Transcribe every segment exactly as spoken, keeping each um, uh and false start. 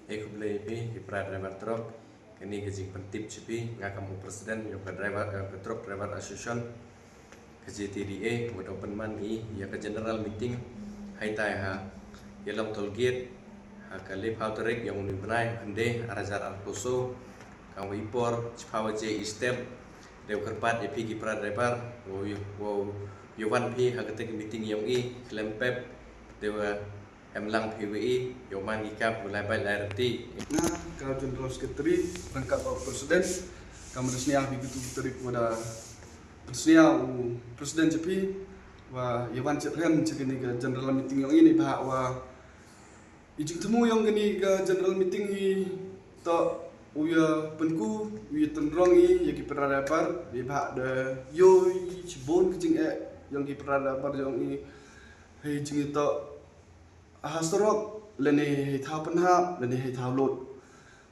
Ei, khublei phi ki para driver truck. Kane ka jingpyntip jong phi, nga kam u president ïa ka driver, ïa ka Truck Driver Association, ka J T D A, wat u pynman i ïa ka general meeting haitai ha ïa long toll gate ha ka laiphew tarik ïa u bnai Monday, ar hajar arphew saw, ka wei por chiphew baje i step. Dei u kyrpad ïa phi ki para driver, wow ïa wan phi ha kata ka meeting ïong i khlem pep. Dei wa em lang phi wei i ïa u man ki kap u lai bait lai rynti. Nga ka general secretary, rangkat u president, ka mada snia phi kutu tarik wada snia u president jong phi wa ïa wan chit rem chit kane ka general meeting ïong i ni ba wa i jingthmu ïong kane ka general meeting hi to u ïa pynku u ïa tynrong i ïa ki para driver ni ba da ïoh i chibun ki jingeh ïong ki para driver ïong i hei jingito ha surok lane hei thaw pynhap lane hei thaw lut.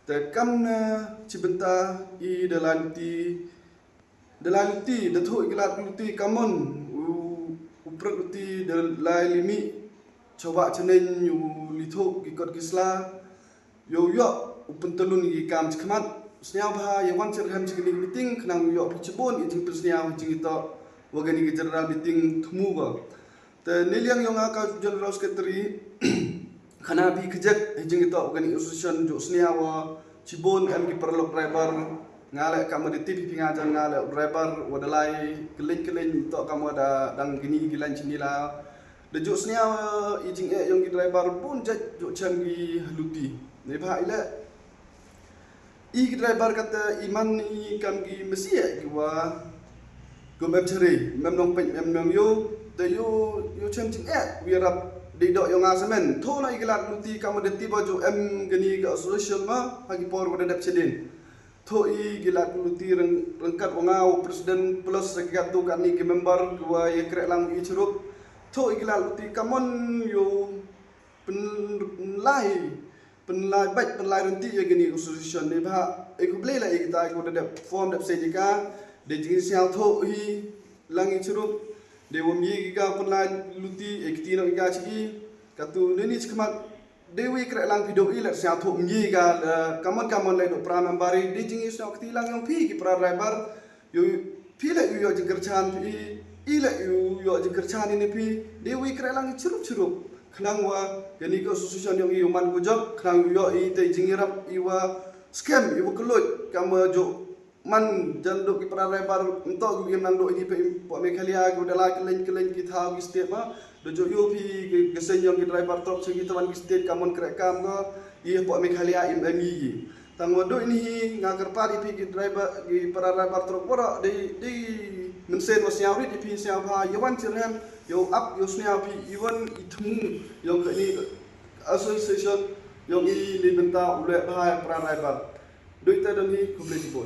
Te kam na chibynta i da lai luti da lai luti da thuh i ki lad luti kamon u u prek luti da lai limi chawa chaneng u li thuh ki kot ki sla. Ïoh ïoh u pyntalun ki kam chikmat. Sniaw bha ïa wan chirhem chikini meeting khnang ïoh phi chibun i jingpynsniaw i jingito wa kani ki general meeting thmu ko. Te ni liang ïong nga ka general secretary khana phi kjek i jingito wa kani association ju sniaw wa chibun em ki paralok driver. Nga le kam da tip phi nga jan nga le driver wa da lai keleng keleng to kam wa da dang kini ki lain chini la. Da ju sniaw i jingeh ïong ki driver bun jait ju chem ki luti. Ni bha i le i ki driver kata i man i kam ki masieh ki wa kum em chari mem nong peng mem nong yo da yo yo chem jingeh wi rap di dok ïong nga semen. Tho na i ki lad luti kam da tip ba ju em kani ka association ma ha ki por wa da dep chedin. Tho i ki lad luti rang rangkat wa nga u president plus sa ki kat tu kani ki member ki wa ïa kreh lang i chirup. Tho i ki lad luti kamon yo pynlai pynlai bait pynlai rynti ïa kini association ni bha. Ei khublei la i kita ki wa da dep form dep sei jika de jing sial tho hi lang i chirup. De wam ye ki ka pynlai luti ei kiti no i ka chi i katu ne ni chikmat. Dei wi kreh lang phi dok i leh sñiaw thoh mngi ka, eh, kamon kamon leh dok pra member i dei jingïasñiaw kti lang yong phi ki pra driver. Yu phi leh yu ïoh jingkyrchan phi i leh yu ïoh jingkyrchan ini phi. Dei wi kreh lang chirup chirup khnang wa kani ka association yong i u man ku jop khnang yu ïoh i te jingïarap i wa scam i wa kylluid kam wa juk man jan duk ki para driver ntok ki nang duk hi phi pok Meghalaya ki da la ki leng ki leng ki thaw ki state ma. Da juk yu phi ki seng yong ki driver truck seng ki tawan ki state ka mon kreh kam ko i pok Meghalaya im em i. Tang wa duk ini hi nga kyrpad i phi ki driver ki para driver truck wara dei dei mensen wa sñiaw rit i phi sñiaw bha ïa wan chirhem ïa ap ïa sñiaw phi i wan i thmu yong kani association yong i ni bynta u leh bha para driver. Duk te dang hi khublei chibun.